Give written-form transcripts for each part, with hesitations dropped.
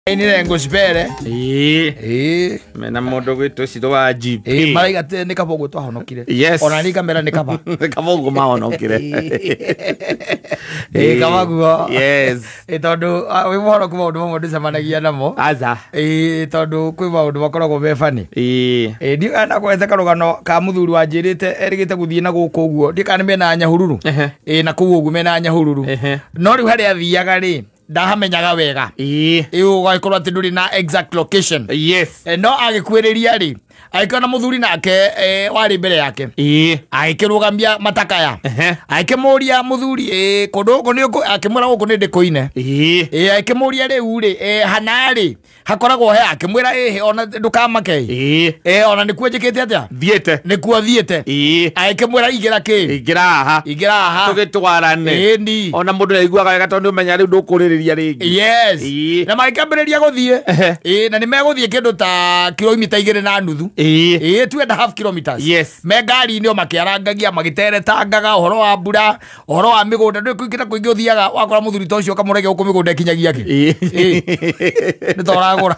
Nĩ ngũcibere. Ĩĩ. Ĩĩ. Mena mũndũ gwĩtwo Ciro wa GP. Ĩĩ, maraiga atĩ nĩ kaba ũguo twahonokire. Yes. Ona niĩ ngamera nĩ kaba. Nĩ kaba ũguo mahonokire. Ĩĩ, kaba guo. Yes. Ĩĩ, tondũ wĩ mũhonoku maũndũ mamwe ndũcemanagia namo. Aca. Ĩĩ, tondũ kwĩ maũndũ makoragwo me funny. Ĩĩ. Ĩĩ, ndiũĩ kana ndakwete karũgano ka mũthuri wanjĩrĩte erĩgĩte gũthiĩ na gũkũ ũguo, ndiũĩ kana nĩ mĩena ya Nyahururu. Ehe. Ĩĩ, na kũu ũguo mĩena ya Nyahururu. Ehe. No rĩu harĩa athiaga rĩ, ndahamenyaga wega. Ĩĩ. Ĩĩ, ũgagĩkorwo atĩ ndũrĩ na exact location. Yes. No agĩkuĩrĩria rĩ, agĩkĩona mũthuri nake warĩ mbere yake. Ĩĩ. Agĩkĩrũgamia matakaya. Ehe. Agĩkĩmũria mũthuri, kũndũ gũkũ nĩ akĩmwĩra gũkũ nĩ ndĩkũine. Ĩĩ. Agĩkĩmũria rĩu rĩ, hana rĩ, hakoragwo he, akĩmwĩra ĩhĩ ona ndũkamake. Ĩĩ. Ona nĩkuo njĩkĩte atĩa? Thiĩte. Nĩkuo thiĩte. Ĩĩ. Agĩkĩmwĩra igĩra kĩ? Ingĩra haha. Ingĩra haha. Tũgĩtwarane. Ĩni. Ona mũndũ nĩaiguaga wega tondũ nĩũmenya rĩu ndũkũrĩrĩria rĩngĩ. Yes. Ĩĩ. Na magĩkĩambĩrĩria gũthiĩ. Ehe. Ĩĩ, na nĩmegũthiĩ kĩndũ ta kilomita 2.5. Ĩĩ. Ĩĩ, 2.5 kilometers. Yes. Me ngari-inĩ o makĩarangagia, magĩteretangaga ũhoro wa mbura, ũhoro wa mĩgũnda. Ndũĩ kũingĩ na kũingĩ ũthiaga wakora mũthuri ta ũcio ũkamũrege gũkũ mĩgũnda ĩkinyagia kĩ. Ĩĩ. Ĩĩ. Nĩ ta ũragũra.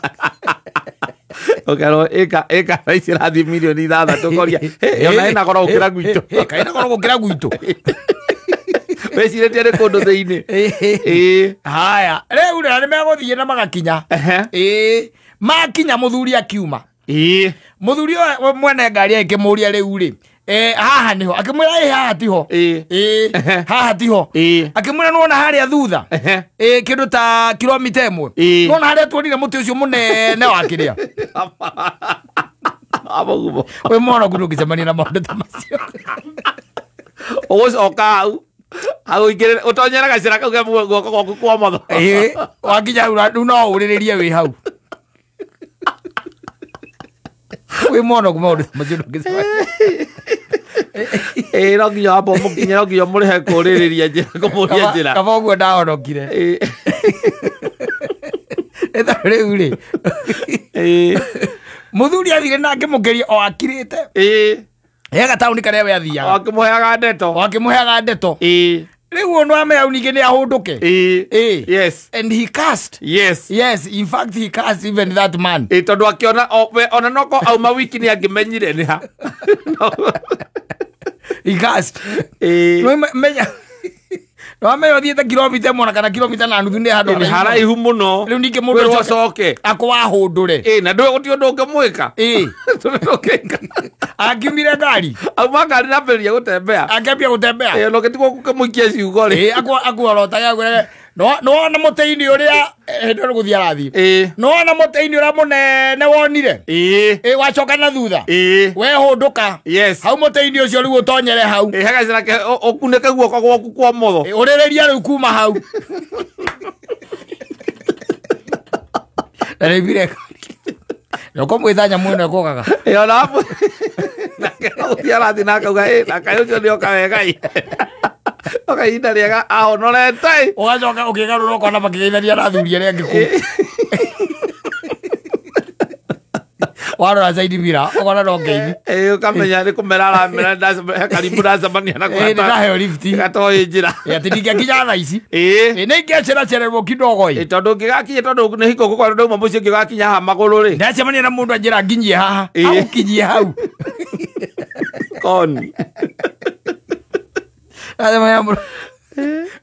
Ũkerwo ĩka ĩka thaa ici ĩrathiĩ mirioni 6 ũkoria, "Hĩ, ona ĩna goro gũkĩra gwitũ." Ĩĩ, kaĩ ĩna goro gũkĩra gwitũ. Wĩcirĩtie nĩ kũndũ thĩinĩ. Ĩĩ. Haya, rĩu rĩ, na nĩmegũthiĩ na magakinya. Ehe. Ĩĩ, makinya mũthuri akiuma. Ĩĩ. Mũthuri ũyũ mwene ngari agĩkĩmũria rĩu rĩ, haha nĩho, akĩmwĩra ĩĩ haha tiho. Ĩĩ. Ĩĩ, Ehe. haha tiho. Ĩĩ. Akĩmwĩra nĩwona harĩa thutha. Ehe. Ĩĩ, kĩndũ ta kilomita 1. Ĩĩ. Nĩwona harĩa tuonire mũtĩ ũcio mũnene wa kĩrĩa. Amogumo. Wĩ mũhonoku ndũngĩcemania na maũndũ ta macio. Ũgũcoka hau. Agũingĩrĩre ũtonyere gacĩra kau ke guoko gwaku kwa ũmotho. Ĩĩ, wakinya hau rĩu no ũrĩrĩrie wĩ hau. Wĩ mũhonoku maũndũ ta macio ndũngĩcemania. Ĩĩ, no nginya wambe ũmũkinye, no nginya ũmũrĩhe kũrĩrĩria njĩra, kũmũria njĩra. Kaba ũguo ndahonokire. Ĩĩ. Ĩ tondũ rĩu rĩ, Ĩĩ. mũthuri athire na akĩmũkĩria o akirĩte. Ĩĩ. He gataũni karĩa we athiaga. O akĩmũheaga ndeto. O akĩmũheaga ndeto. Ĩĩ. Rĩu ũyũ nĩwamenya rĩu ningĩ nĩahũndũke. Ĩĩ. Ĩĩ. Yes. And he cursed. Yes. Yes, in fact he cursed even that man. Ĩĩ, tondũ akĩona ona noko auma wiki nĩangĩmenyire nĩ ha. He cursed. Ĩĩ. Nĩwamenya nĩwamenya ũthiĩte kilomita 1 kana kilomita na nuthu nĩ handũ Nĩ haraihu mũno. Rĩu ningĩ mũndũ Kwĩrwo ũcio acoke. akwahũndũre. Ĩĩ, na ndũĩ gũtirĩ ũndũ ũngĩmwĩka. Ĩĩ. Tondũ ndũngĩka. Akiumire ngari. Auma ngari na ambĩrĩria gũtembea. Akĩambia gũtembea. Ĩĩ, ona ũngĩtigwo gũkĩmũikia ciugo rĩ. Ĩĩ, akuorotaga akwĩre, nĩwona mũtĩ-inĩ ũrĩa, hĩndĩ ĩyo nĩ gũthiĩ arathiĩ. Ĩĩ. Nĩwona mũtĩ-inĩ ũrĩa mũnene wonire? Ĩĩ. Ĩĩ, wacoka na thutha. Ĩĩ. Wehũndũka. Yes. Hau mũtĩ-inĩ ũcio rĩu ũtonyere hau. Ĩĩ, he gacĩra ke ũkunĩke guoko gwaku kwa ũmotho. Ĩĩ, ũrĩrĩria rĩu kuma hau. Na rĩu na ũkamwĩtha nyamũ ĩno ĩkũgaga. Ĩĩ, ona nake no gũthiĩ arathiĩ na akauga, ĩĩ, na kaĩ ũcio nĩoka wega ĩ. Oka ihinda rĩega ahonorete ĩ. Ũgacoka ũkĩgarũra ũkona makĩgeithania na athuri arĩa angĩ kũu. Warora side mirror, ũkona no ngeithi. Ĩĩ, ũkamenya nĩ kũmera aramera, he karimũ ndacemania nako Ĩĩ, nĩndaheo lift. gatoĩ njĩra. Ĩĩ, atĩ ndingĩakinya thaa ici. Ĩĩ. Ĩĩ, nĩ ingĩaceracererwo kidogo ĩ. Ĩĩ, tondũ ũngĩgakinya, tondũ nĩ hingo gũkorwo ndauma mũciĩ ngĩgakinya haha magũrũ rĩ. Ndacemania na mũndũ anjĩra nginyie haha. Ĩĩ. Agũkinyie hau. Koni. Ndacemania na mũndũ.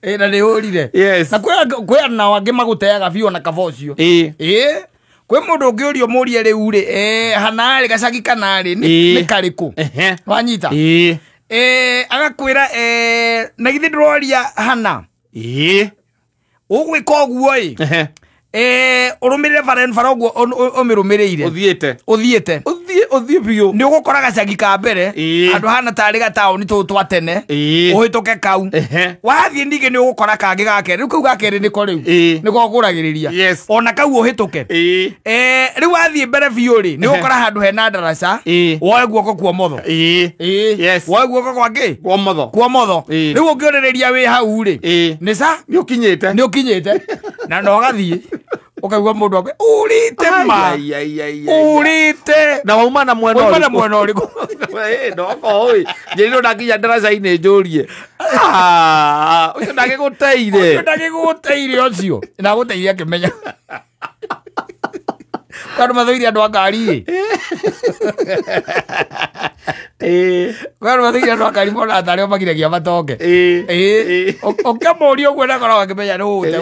Ĩĩ, na nĩũrire. Yes. Na kwĩ nao angĩ magũteaga biũ ona kaba ũcio. Ĩĩ. Ĩĩ. Kwĩ mũndũ ũngĩũrio mũrie rĩu rĩ, hana rĩ, gacagi kana rĩ, Ĩĩ. nĩ karĩkũ? Ehe. Wanyita? Ĩĩ. Agakwĩra, na githĩ ndĩroria hana? Ĩĩ. Ũgwĩka ũguo ĩ? Ehe. Ũrũmĩrĩre bara ĩno, bara ũguo ũmĩrũmĩrĩire. Ũthiĩte. Ũthiĩte. Ũthiĩ, ũthiĩ biũ. Nĩ ũgũkora gacagi ka mbere, Ĩĩ. handũ hana tarĩ gataũni tũtũ twa tene. Ĩĩ. Ũhĩtũke kau. Ehe. Wathiĩ ningĩ nĩ ũgũkora kangĩ ga kerĩ. Rĩu kau ga kerĩ nĩko rĩu. Ĩĩ. Nĩko ũkũragĩrĩria. Yes. Ona kau ũhĩtũke. Ĩĩ. Rĩu wathiĩ mbere biũ rĩ, nĩ Ehe. ũgũkora handũ hena ndaraca. Ĩĩ. Woe guoko kwa ũmotho. Ĩĩ. Ĩĩ. Yes. Woe guoko kwa kĩ? Kwa ũmotho. Kwa ũmotho. Ĩĩ. Rĩu ũngĩũrĩrĩria wĩ hau rĩ. Ĩĩ. Nĩ ca? Nĩ ũkinyĩte. Nĩ ũkinyĩte. Na no ũgathiĩ. Ũkaigua mũndũ akwe, ũrĩte ma. Ai, ai, ai, ai, ai. Ũrĩte. Na wauma na mwena Wauma na ũrĩkũ? mwena ũrĩkũ? Ĩĩ, ndoko ũĩ. Njĩrirwo ndakinya ndaraca-inĩ njũrie. Ah, ũcio ndagĩgũteire. Ũcio ndagĩgũteire ũcio. Na agũteire akĩmenya. Andũ mathũire andũ a ngari ĩ. Kwĩ andũ mathũire andũ a ngari monaga tarĩ o magiragia matonge. Ĩĩ. Ũkĩmũria ũguo nakoragwo akĩmenya nĩ ũgũte.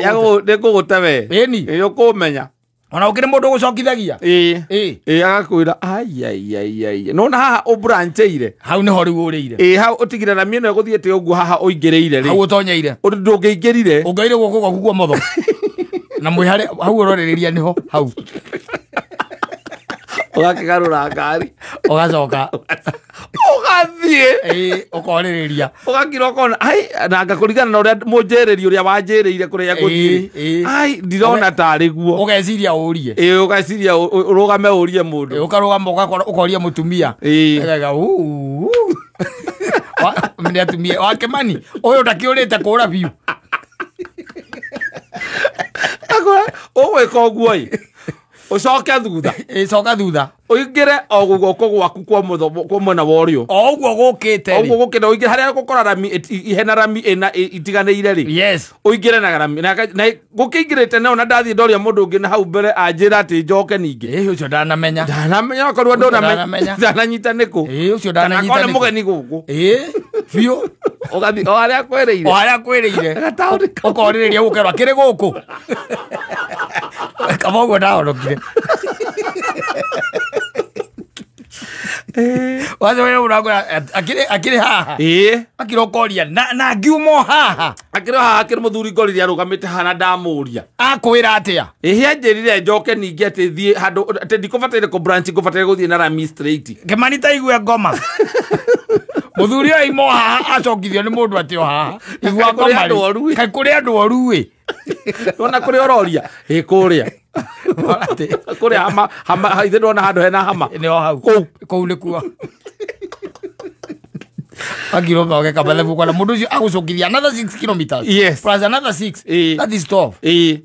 Nĩ ngũgũte we. Ĩni. Ĩ ũkũmenya. Ona ũkĩrĩ mũndũ ũgũcokithagia. Ĩ. Ĩ. Ĩ agakwĩra ai ai ai ai. Nona haha ũbrancheire. Hau nĩho rĩu ũrĩire. Ĩ hau ũtigire rami ĩno ĩgũthiĩte ũguo haha ũingĩrĩire Hau rĩ. ũtonyeire. Ũndũ ndũngĩingĩrire. Ũngaire guoko gwaku kwa motho. Na mwĩhare hau ũrorereria nĩho hau. Ũgakĩgarũra ngari. Ũgacoka. Ũgathiĩ. Ĩ ũkorĩrĩria. Ũgakira ũkona ai na ngakũringana na ũrĩa mũnjĩrĩri ũrĩa wanjĩrĩire kũrĩa ngũthiĩ. Ĩ, ĩ. Ai ndirona tarĩ guo. Ũgeciria ũrie. Ĩ ũgeciria ũrũgame ũrie mũndũ. Ũkarũgama ũgakora ũkoria mũtumia. Ĩ. Agaiga uu. Nĩ atumia wa Kĩmani ũyũ ndakĩũrĩte kũra biũ. Akwĩra ũgwĩka ũguo ĩ. Ũcoke thutha. Ĩ coka thutha. Ũingĩre o guoko gwaku kwa mũtho kwa mwena wa ũrĩo. O ũguo gũkĩte Ũguo rĩ. gũkĩra ũingĩre harĩa gũkora rami hena rami ĩna itiganĩire rĩ. Yes. Ũingĩre na rami na gũkĩingĩrĩte na ona ndathiĩ ndoria mũndũ ũngĩ na hau mbere anjĩra atĩ njoke ningĩ. Ĩ ũcio ndanamenya. Ndanamenya okorwo Ndanamenya. ndananyita nĩkũ. Ĩ ũcio Kana ndananyita korwo nĩ nĩkũ. mũgeni gũkũ. Ĩ biũ. Ũgathiĩ o harĩa O kwĩrĩire. harĩa kwĩrĩire. Gataũni kau. Ũkorĩrĩria gũkerwo akĩrĩ gũkũ. Kaba ũguo ndahonokire. Wacoka ũrakwĩra akĩrĩ haha. Ĩ. Akĩra ũkoria na ngiuma o haha. Akĩrĩ haha akĩrĩ mũthuri ngorire arũgamĩte haha na ndamũria. Akwĩra atĩa? Ĩhĩ anjĩrire njoke ningĩ atĩ thiĩ handũ atĩ ndikũbataire kũ branch ngũbataire gũthiĩ na rami straight. Kĩmani ta igue ngoma. Mũthuri ũyũ aima o haha acokithio nĩ mũndũ atĩ o haha. Igua Kaĩ kũrĩ ngoma andũ rĩ. oru ĩ. Kaĩ kũrĩ andũ oru ĩ. Nona kũrĩa ũroria? Ĩ kũrĩa. Atĩ Kũrĩa hama hama ithe ndona handũ hena hama. nĩ o hau. Kũu. Kũu nĩkuo. Akirwo ũgeka mathabu kwana mũndũ ũcio agũcokithia another 6 kilometers. Yes. Plus another 6. Ĩ. That is 12. Ĩ.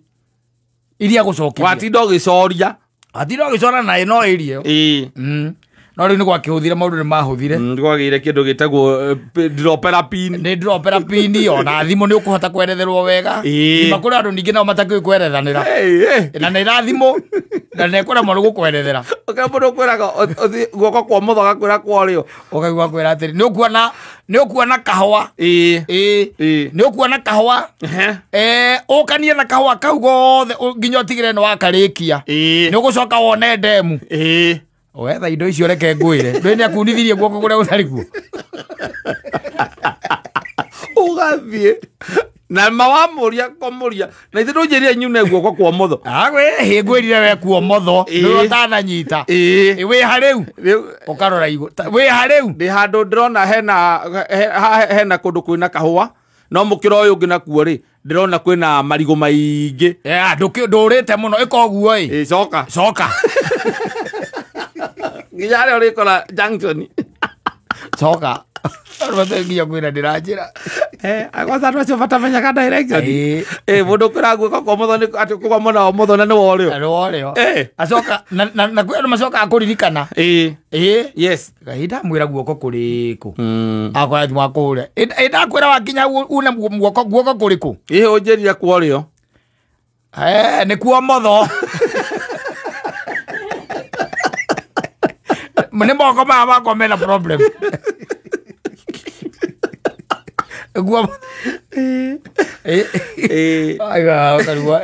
Iria agũcokithia. Watinda ũgĩcoria. Watinda ũgĩcora na ĩno area ĩyo. Ĩ. No rĩu nĩ gwakĩhũthire maũndũ nĩ mahũthire. Kwagĩire kĩndũ gĩtagwo dropera pin. Nĩ ndropera pini ona thimũ nĩ ũkũhota kweretherwo wega. Ĩ. Thima kũrĩ andũ ningĩ nao matakĩũĩ kwerethanĩra. Na nĩ ĩra thimũ na nĩ ekũremwo nĩ gũkwerethera. Ũkĩra mũndũ ũkwĩraga ũthiĩ guoko kwa mũtho agakwĩra kwa ũrĩo. Ũkaigua kwĩra atĩrĩ nĩ ũkuona nĩ ũkuona kahũa. Ĩ. Ĩ. Ĩ. Nĩ ũkuona kahũa. Ũkanie na kahũa kau gothe nginya ũtigĩre nĩ wakarĩkia. Ĩ. Nĩ ũgũcoka wone ndemu. Ĩ. Wetha indo icio reke ngwĩre. Ndũĩ nĩ akunithirie guoko kũrĩa gũtarĩ kuo. Ũgathiĩ. Na mawamũria kũmũria. Na ithe ndũnjĩrire nyune guoko kwa mũtho. Agwe hĩ ngwĩrire we kuo motho. Ĩ. Nĩ ũtananyita. Ĩ. Ĩ wĩ ha rĩu? Rĩu Ũkarora igũ. Wĩ ha rĩu? ndĩ handũ ndĩrona hena hena kũndũ kwĩna kahũa no mũkĩra ũyũ ũngĩ nakuo rĩ ndĩrona kwĩna marigũ maingĩ. Ndũrĩte mũno ĩka ũguo ĩ. Ĩ coka. Coka. Nginya harĩa ũrĩkora junction. Coka. Andũ matarĩ nginya kwĩra ndĩranjĩra. Kwanza andũ acio matamenyaga direction. Ĩ. Ĩ mũndũ ũkwĩra guoko kwa mũtho nĩ atĩ kwa mwena wa ũmotho na nĩ wa ũrĩo. Na nĩ wa ũrĩo. Ĩ. Acoka na kwĩ andũ macokaga kũririkana. Ĩ. Ĩ. Yes. Ngai ndamwĩra guoko kũrĩkũ. Akora thimũ akũhũre. Ĩ ndakwĩra wakinya une guoko guoko kũrĩkũ? Ĩ ũnjĩrire kwa ũrĩo. Nĩ kuo motho. Nĩ moko maya makwa mena problem. Guo. Ĩ. Aiga ũkarigwo.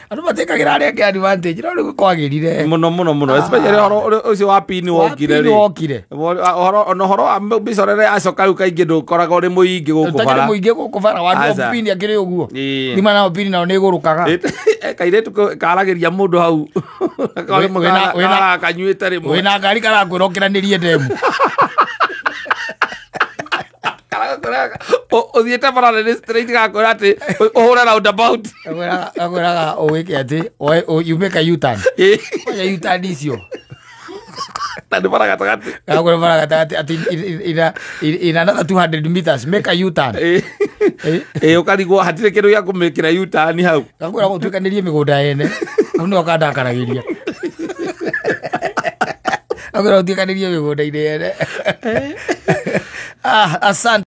Andũ matikagĩra arĩa angĩ advantage no rĩu kwagĩrire. Mũno mũno mũno especially ũhoro ũcio wa pini wokire Pini rĩ. wokire. Ũhoro ona ũhoro wa mĩcorere yacoka rĩu kaingĩ ndũkoragwo ũrĩ mũingĩ gũkũ Ũtakĩrĩ bara. mũingĩ gũkũ bara wa Aca. pini akĩrĩ ũguo. Ĩ. Thima nao pini nao nĩ ĩgũrũkaga. Kairĩtu karagĩria mũndũ hau. Wĩna- Kanyuĩte rĩmwe. Wĩna ngari karakwĩra ũkĩranĩrie ndemu. Ũthiĩte bara nene straight gakwĩra atĩ ũhũre roundabout. Akwĩraga ũwĩke atĩ you make a U-turn. Ĩ. Oya U-turn icio. Na nĩ bara gatagatĩ. Akwĩra bara gatagatĩ atĩ in another 200 meters make a U-turn. Ĩ. Ĩ ũkarigwo hatirĩ kĩndũ gĩa kũmĩkĩra U-turn hau. Gakwĩra gũtuĩkanĩrie mĩgũnda yene. Hau nĩho kandakaragĩria. Akwĩra ũtuĩkanĩrie mĩgũnda-inĩ yene. Asante.